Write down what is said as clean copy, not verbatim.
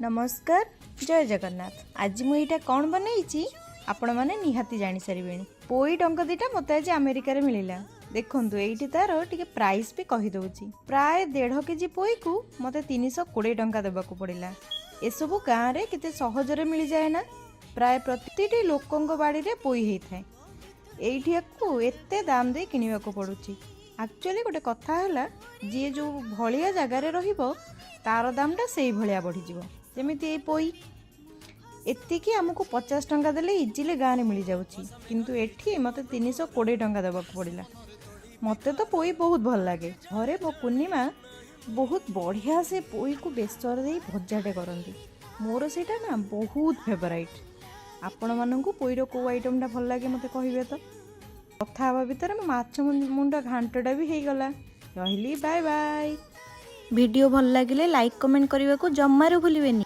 ନମସ୍କାର, ଜୟ ଜଗନ୍ନାଥ। ଆଜି ମୁଁ ଏଇଟା କ'ଣ ବନେଇଛି, ଆପଣମାନେ ନିହାତି ଜାଣିସାରିବେଣି। ପୋଇ ଡଙ୍କ ଦୁଇଟା ମୋତେ ଆଜି ଆମେରିକାରେ ମିଳିଲା। ଦେଖନ୍ତୁ, ଏଇଠି ତାର ଟିକେ ପ୍ରାଇସ୍ ବି କହିଦେଉଛି। ପ୍ରାୟ 1.5 କେଜି ପୋଇକୁ ମୋତେ 320 ଟଙ୍କା ଦେବାକୁ ପଡ଼ିଲା। ଏସବୁ ଗାଁରେ କେତେ ସହଜରେ ମିଳିଯାଏ ନା? ପ୍ରାୟ ପ୍ରତିଟି ଲୋକଙ୍କ ବାଡ଼ିରେ ପୋଇ ହେଇଥାଏ। ଏଇଠି ୟାକୁ ଏତେ ଦାମ ଦେଇ କିଣିବାକୁ ପଡ଼ୁଛି। ଆକ୍ଚୁଆଲି ଗୋଟେ କଥା ହେଲା, ଯିଏ ଯେଉଁ ଭଳିଆ ଜାଗାରେ ରହିବ, ତାର ଦାମଟା ସେଇ ଭଳିଆ ବଢ଼ିଯିବ। ଯେମିତି ଏଇ ପୋଇ ଏତିକି ଆମକୁ 50 ଟଙ୍କା ଦେଲେ ଇଜିଲି ଗାଁରେ ମିଳିଯାଉଛି, କିନ୍ତୁ ଏଠି ମୋତେ 320 ଟଙ୍କା ଦେବାକୁ ପଡ଼ିଲା। ମୋତେ ତ ପୋଇ ବହୁତ ଭଲ ଲାଗେ। ଘରେ ମୋ କୁନିମା ବହୁତ ବଢ଼ିଆ ସେ ପୋଇକୁ ବେସର ଦେଇ ଭଜାଟେ କରନ୍ତି। ମୋର ସେଇଟା ନା ବହୁତ ଫେଭରାଇଟ୍। ଆପଣମାନଙ୍କୁ ପୋଇର କେଉଁ ଆଇଟମ୍ଟା ଭଲ ଲାଗେ, ମୋତେ କହିବେ ତ? କଥା ହେବା ଭିତରେ ମୋ ମାଛ ମୁଣ୍ଡ ଘାଣ୍ଟଟା ବି ହେଇଗଲା। ରହିଲି, ବାଏ ବାଏ। ଭିଡ଼ିଓ ଭଲ ଲାଗିଲେ ଲାଇକ୍, କମେଣ୍ଟ କରିବାକୁ ଜମାରୁ ଭୁଲିବେନି।